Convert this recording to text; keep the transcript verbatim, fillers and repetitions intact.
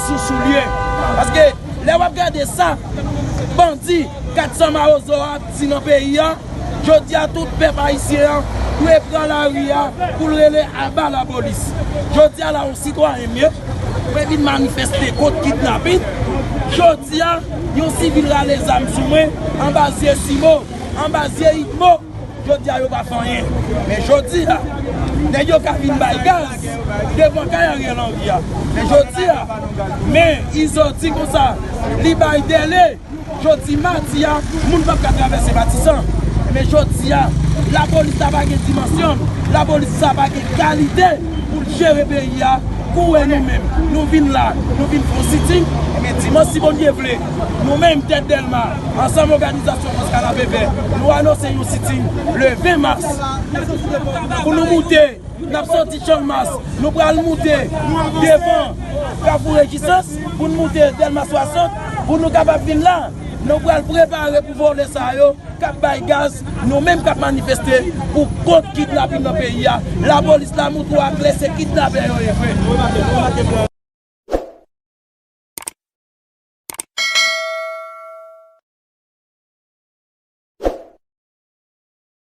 sou soulye. Paske lè w ap gade sa bandi kat san mawozo a ap di nan peyi a, jodi a tout pèp ayisyen an dwe pran lari a pou l rele aba lapolis. Jodi a la yon sitwayen m ye, mwen vin manifeste kont kidnapin. Jodi a yon sivil rale zam sou mwen anba zye Simo, anba zye Idmo. Jodi a yo pa fè anyen. Men jodi a, nèg yo ka vin bay gaz devan kay Ariel Henry a. Men jodi a, men Izo di konsa, li bay dèle. Jodi madi a, moun p ap ka travèse Matisan. Men jodi a, lapolis la pa gen dimansyon, lapolis la pa gen kalite pou l jere peyi a. Kouwè nou menm, nou vin la, nou vin fè yon siting. Ebyen dimanch, si Bondye vle, nou menm tèt Dèlma, ansanm òganizasyon Fòs Kanapevè, nou anonse yon siting le ven mas pou nou moute. N ap soti Channmas, nou pral moute devan Kafou Rejisans, pou n moute Dèlma swasant, pou nou kapab vin la. Nou pral prepare pou vòlè sa yo k ap bay gaz, nou menm k ap manifeste pou kont kidnapin nan peyi a. Lapolis la montre w aklè se kidnapè yo ye vre.